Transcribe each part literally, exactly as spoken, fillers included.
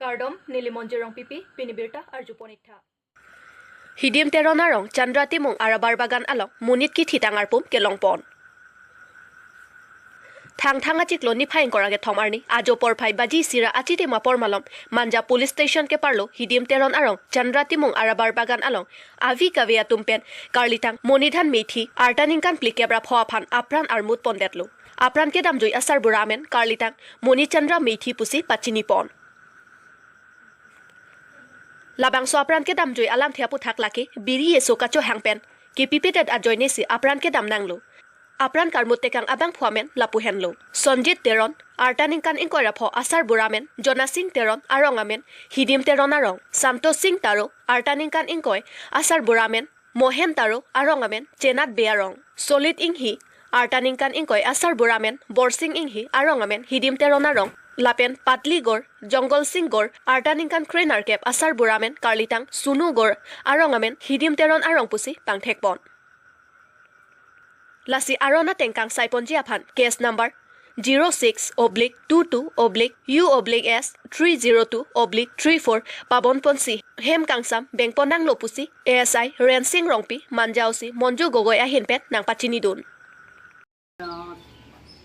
Kardom, neli Monjir Rongpipi, pini birta arjupon iktha. Hidim Teron arong Chandra Timung arabar bagan along monit kithitang arpum kelongpon. Thangthang achiklo niphai ingkoi ra kethom arni ajo porphai baji isi ra achitim apor malom Manja Police Station keparlo Hidim Teron arong Chandra Timung arabar bagan along avi kave atum pen karlitang Monidhan Meithi arta ningkan phlikep ra pho aphan apran armut pondetlo. Apran kedamjui asarbura amen karlitang Moni Chandra Meithi pusi pachinipon. Labangso apran kedamjui alamthe aputhak lake biri eso kachohang pen kepipedet ajoinesi apran kedam nanglo. Apran karmut tekang abangphu amen lapu henlo: Sonjit Teron, arta ningkan ingkoi ra pho, asarbura amen Jona Sing Teron, arong amen Hidim Teron arong; Santosh Sing Taro, arta ningkan ingkoi, asarbura amen Mohen Taro, arong amen Chenat Bey arong; Solit Inghi, arta ningkan ingkoi, asarbura amen Borsing Inghi, arong amen Hidim Teron arong; lapen Patli Gor, Jonggol Sing Gor, arta ningkan kre-nerkep, asarbura amen karlitang Sunu Gor, arong amen Hidim Teron arong pusi pangthekpon. Lasi aron ateng kangsaponji aphan case number zero six oblique two two oblique U oblique S three zero two oblique three four pabonponsi hem kangsam bengpon nanglo pusi A S I Rensing Rongpi, Manja O C Monju Gogoi ahin pen nangpachinidun. আহ,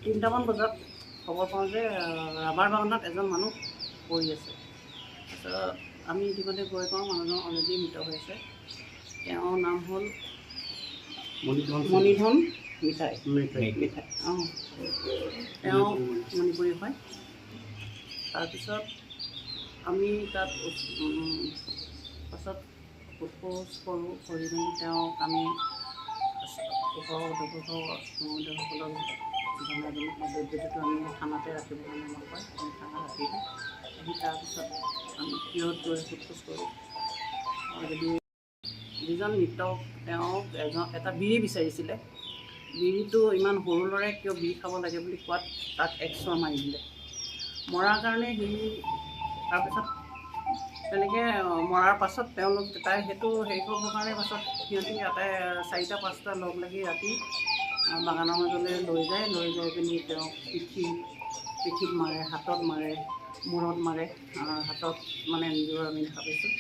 তিনিটামান বজাত খবৰ পাওঁ যে, আহ, ৰাবাৰ বাগানত এজন মানুহ পৰি আছে। তাৰপিছত আমি ইতিমধ্যে গৈ পাওঁ, মানুহজন already মৃত হৈ আছে। তেওঁৰ নাম হ'ল মণিধন সিং। মণিধন মিঠাই। মিঠাই। মিঠাই। অ'। তেওঁ মণিপুৰী। মণিপুৰী হয়। তাৰপিছত আমি তাত উচ-, উম, পাছত সোধ-পোছ কৰোঁ, কৰি মেলি তেওঁক আমি ওচৰৰ অধ্যক্ষ, অধ্যক্ষসকলক জনাই দিলোঁ। ডেড বডিটো আমি থানাতে ৰাখিবৰ কাৰণে মন কৰে, আমি থানাত ৰাখিলোঁ। আহি তাৰপিছত আমি কিহত গৈ সোধ-পোছ কৰোঁ। আৰু যদি যিজন মৃতক, তেওঁ এজন, এটা বিড়ি বিচাৰিছিলে। বিড়িটো ইমান সৰু ল'ৰাই কিয় বিড়ি খাব লাগে বুলি কোৱাত তাক এক চৰ মাৰি দিলে। মৰাৰ কাৰণে সি তাৰপিছত তেনেকে, আহ, মৰাৰ পাছত তেওঁলোক, তাই সেইটো হেৰি কৰিবৰ কাৰণে পাছত সিহঁতি ইয়াতে চাৰিটা পাঁচটা লগ লাগি ৰাতি, আহ, বাগানৰ মাজলৈ লৈ যায়। লৈ যাই পিনি তেওঁক পিঠি, পিঠিত মাৰে, হাতত মাৰে, মূৰত মাৰে, আহ, হাতত মানে নিজেও আমি দেখা পাইছোঁ।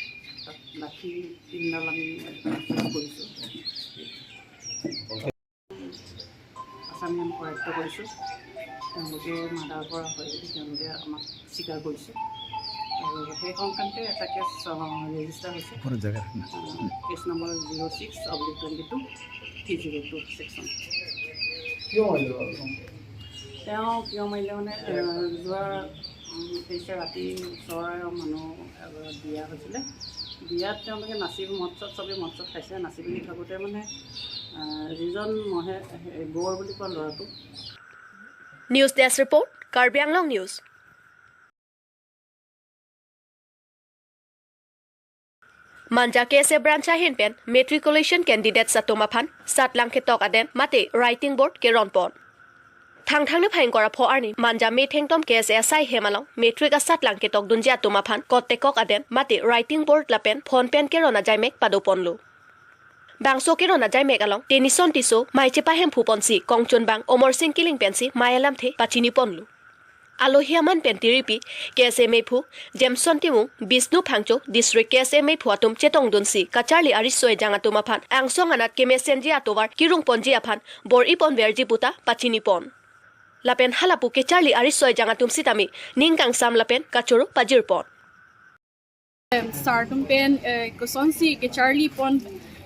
তাত লাঠি তিনিডাল আমি কৰিছোঁ। আছামিজ আমি কৰায়ত্ত কৰিছোঁ। তেওঁলোকে মাৰ্ডাৰ কৰা হয় বুলি তেওঁলোকে আমাক স্বীকাৰ কৰিছে। আৰু সেই সংক্ৰান্তে এটা কেছ, আহ, ৰেজিষ্টাৰ হৈছে। কোনো জেগা না। আহ, case number zero' six oblique twenty two three zero' two section. কিয় মাৰিলে বাৰু? তেওঁ কিয় মাৰিলে মানে, আহ, যোৱা, উম, তেইছে ৰাতি ওচৰৰে মানুহ এগৰাকী বিয়া হৈছিলে। বিয়াত তেওঁলোকে নাচি, মদ চদ, চবেই মদ চদ খাইছে। নাচি পিনি থাকোঁতে মানে, আহ, যিজন মহে-, হে-, গৌৰ বুলি কোৱা ল'ৰাটো। News Desk Report, Karbi Anglong News. Manja K S A branch ahin pen matriculation candidates atum aphan satlang ketok aden mate writing board keronpon. Thangthang niphai ingkoi ra pho arni Manja methengtom K S A asai hem along matric asatlang ketokdunji atum aphan kot tekok aden mate writing board lapen phone pen keron ajaimek padoponlo. Bangso keron ajaimek along Tenison Tisso mei chepahemphuponsi kongchunbang Omor Sing Killing pensi mei alamthe pachiniponlo. Alohi aman pen tiripi K S A meiphu Jameson Timung, Bishnu Phangcho, District K S A meiphu atum chetongdunsi kacharli ariso ejang atum aphan angsong anat kemesenji atovar kerungponji aphan bor-iponverji puta pachinipon. Lapen halapu kacharli ariso ejang atum sitame ning kangsam lapen kachoro pajirpon. Sir atum pen, eh, kosonsi kacharlipon,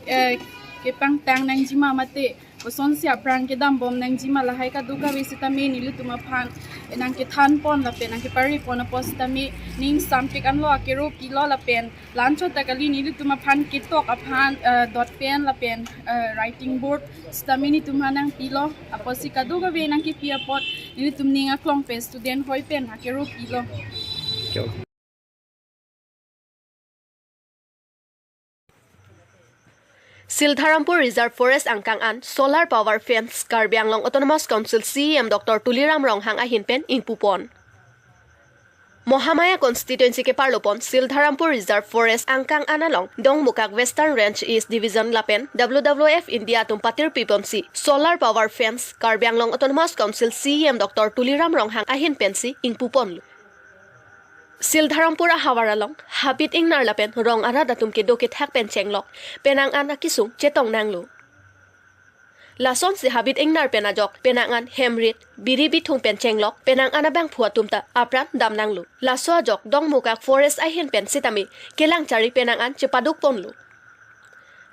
eh, kepangtang nangjima mate kosonsi apran kedambom nangjima lahai kadokave sitame nelitum aphan, eh, nangkethanpon lapen nangkeparipon apot sitame ning sampik anlo, akero pilo lapen la-anchot ta kali, nelitum aphan ketok aphan, eh, dot pen lapen, eh, writing board sitame nelitum aphan nangpilo. Apotsi kadokave nangkepi apot nelitum ning aklong pen student hoi pen akero pilo. Sildharampur Reserve Forest angkang an solar power fence Karbi Anglong Autonomous Council C E M Doctor Tuliram Ronghang ahin pen ingpupon. Mahamaya constituency keparlopon Sildharampur Reserve Forest angkang an along Dongmukak Western Range East Division lapen W W F India atum patirpiponsi solar power fence Karbi Anglong Autonomous Council C E M Doctor Tuliram Ronghang ahin pensi ingpuponlo. Sildharampur ahavar along habit ingnar lapen rong arat atum kedo kethak pen chenglok penang an akesung chetong nanglo. Lasonsi habit ingnar pen ajok penang an hemrit, biri bithung pen chenglok penang an abangphu atum ta apran dam nanglo. Laso ajok Dongmukak forest ahin pen sitame kelang chari penang an chepaduk ponlo.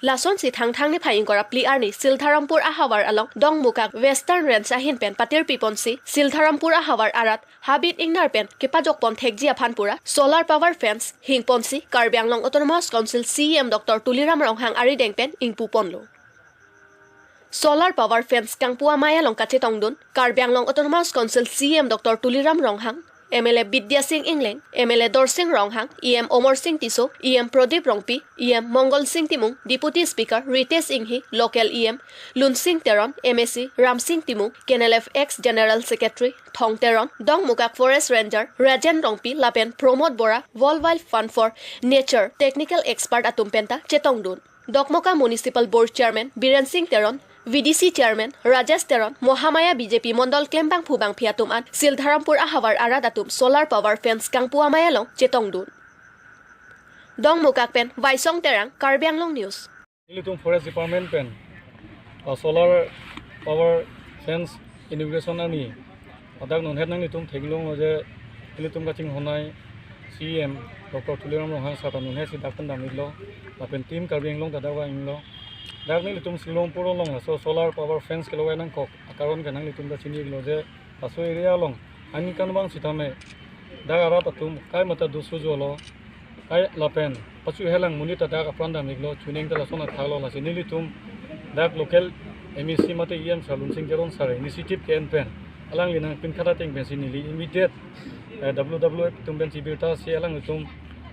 Lasonsi Thangthang niphai ingkoi ra phli arni Sildharampur ahavar along Dongmukak Western Range ahin pen patirpi ponsi Sildharampur ahavar arat habit ingnar pen kepajok pon thekji aphan pura solar power fence hing ponsi Karbi Anglong Autonomous Council C E M Doctor Tuliram Ronghang arideng pen ingpu ponlo. Solar power fence kangpu amei along kachetongdun Karbi Anglong Autonomous Council C E M Doctor Tuliram Ronghang, M L A Bidya Sing Engleng, M L A Dorsing Ronghang, E M Omor Sing Tisso, E M Pradip Rongpi, E M Mongol Sing Timung, Deputy Speaker Ritesh Enghi, local E M Lunsing Teron, M A C Ramsing Timung, K N L F ex General Secretary Thong Teron, Dongmukak Forest Ranger Rajen Rongpi lapen Pramod Bora, World Wide Fund for Nature technical expert atum penta chetongdun. Dokmoka Municipal Board Chairman Biren Sing Teron, V D C Chairman Rajesh Teron, Mahamaya B J P Mondol klembangphu bangphi atum an Sildharampur ahavar arat atum solar power fence kangpu amei along chetongdun. Dongmukak pen Vaisong Terang, Karbi Anglong News. Nelitum Forest Department pen, uh, solar power fence inauguration arni, ladak nonhet nanglitum theklonglo je nelitum kachinghonnei C E M Doctor Tuliram Ronghang sir ta nonhet si dak pen dam-iklo, lapen Team Karbi Anglong ta dak vang-iklo. Dak nelitum Sildharampur along laso solar power fence kelogai nangkok akaron ke nanglitum ta chini-iklo je laso area along aningkanvang sitame dak arat atum kai mata dusu jolo, kai lapen pasu helang monit ta dak apran dam-iklo, chuning ta lason athaklo. Lasi nelitum dak local M A C mate E M sir Lunsing Teron sir initiative ke-en pen alangli nangpinkhat ateng pensi neli immediate, eh, W W F atum pensi birta si alanglitum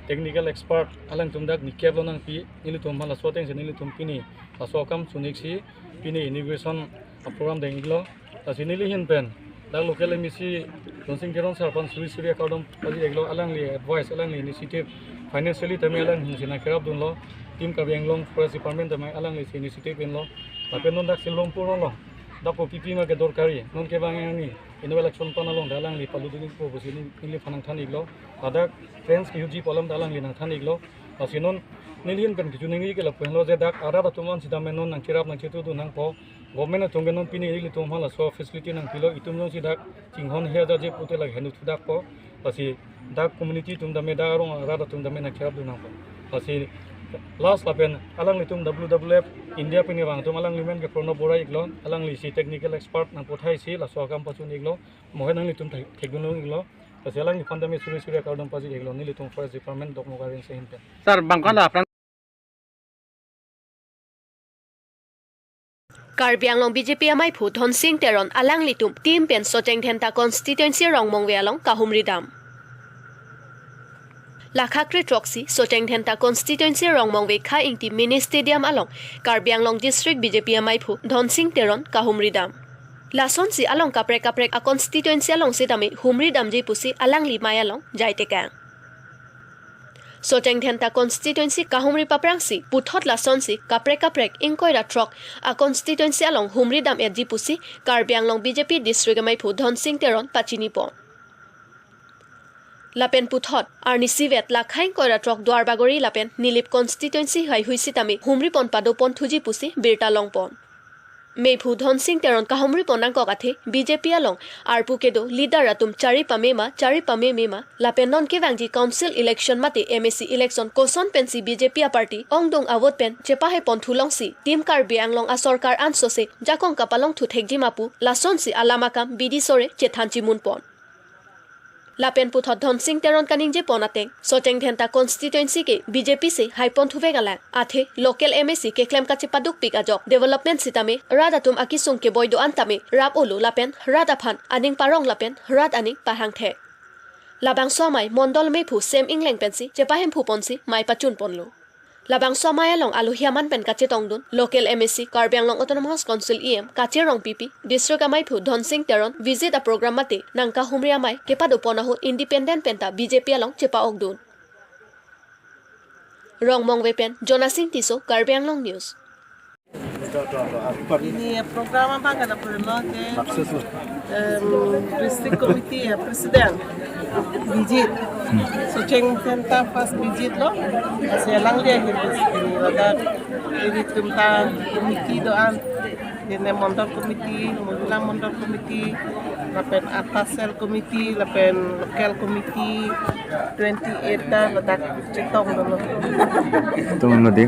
technical expert alangtum dak nikep lonangpi, nelitum hala laso atengsi nelitum pini laso akam sunik si pini inauguration program deng-iklo. Lasi neli ahin pen dak local M A C Lunsing Teron sir aphan suri suri akardom pajir-iklo, alangli advice, alangli initiative, financially tame alang ahin si nangkerapdunlo, Team Karbi Anglong Forest Department tame alangli si initiative enlo. Lapen non dak Sildharampur along dak kopi pi ma kedorkari, non kevang arni annual election aphan along dak alangli palutdun-ikpo pusi neli, neliphan nangthan-iklo. Ladak fence kehutji pu alam ta alangli nangthan-iklo. Lasi non neli ahin pen kachiningri ke lapu henlo je dak arat atum an sitame non nangcherap nangchetudun nangpo. Government atum ke non pini ilitum hala laso facility nangpilo, itum jongsi dak chinghon he aja je pute lake henu thudakpo. Lasi dak community atum tame, dak arong arat atum tame nangcherapdun nangpo. Lasi last lapen alanglitum W W F India pini vang atum alangli men ke Pranab Bora-iklo, alangli si technical expert nangpathai si laso akam pachun-iklo, mohen nanglitum thek-, thekdunlong-iklo. Lasi alangliphan tame suri suri akardom pajir-iklo, nelitum Forest Department Dokmoka Range ahin pen. Sir, bangkon aphrang Karbi Anglong B J P amaiphu Dhonsing Teron alanglitum team pen Socheng Dhenta constituency Rongmongve along kahumri dam. Lakhakre throksi Socheng Dhenta constituency Rongmongve Kha Ingti Mini Stadium along Karbi Anglong District B J P amaiphu Dhonsing Teron kahumri dam. Lasonsi along kaprek kaprek a constituency along sitame humri damji pusi alangli mei along jai tekang. Socheng Dhenta constituency kahumri paprangsi puthot lasonsi kaprek kaprek ingkoi ra throk a constituency along humri dam-etji pusi Karbi Anglong B J P District amaiphu Dhonsing Teron pachini pon. Lapen puthot arnisi vet lakhai ingkoi ra throk Duarbagori lapen Nilip constituency haihui sitame humri pon pado pon thuji pusi birta long pon. Meiphu Dhonsing Teron kahumri pon nangkok athe B J P along arpu kedo leader atum chari pame ma, chari pameme ma, lapen non kevangji council election mate M A C election koson pensi B J P a party ongdung a vote pen chepahai pon thulongsi Team Karbi Anglong a sorkar ansose jakong kapalong thu thekji ma pu lasonsi alam akam bidi sore chethan chimun pon. Lapen puthot Dhonsing Teron kaningje pon ateng, Socheng Dhenta constituency ke B J P si hai pon thuvek alang, athe local M A C keklem kachepadukpik ajok development sitame rat atum akesung keboi do-an tame rap-olo lapen rat aphan aning parong lapen rat aning pahang thek. Labangso amei mondol meiphu Sem Engleng pensi chepahemphu ponsi mei pachun ponlo. Labangso amei along alohi aman pen kachetongdun local M A C Karbi Anglong Autonomous Council E M Kache Rongpipi, District amaiphu Dhonsing Teron visit a program mate nangkahumri amei kepado pon ahut independent penta B J P along chepa-okdun. Rongmongve pen Jonasing Tisso, Karbi Anglong News. Pini program abang ke lapu lo ke, em, district committee ya president Bijit. So cheng center first Bijit lo. Asi alangli ahir pini ladak ilitum ta committee do-an. Ilitum mondol committee, mohila mondol committee, lapen ata cell committee, lapen local committee, twenty-eight ta ladak chetong dolo. Tum lo di.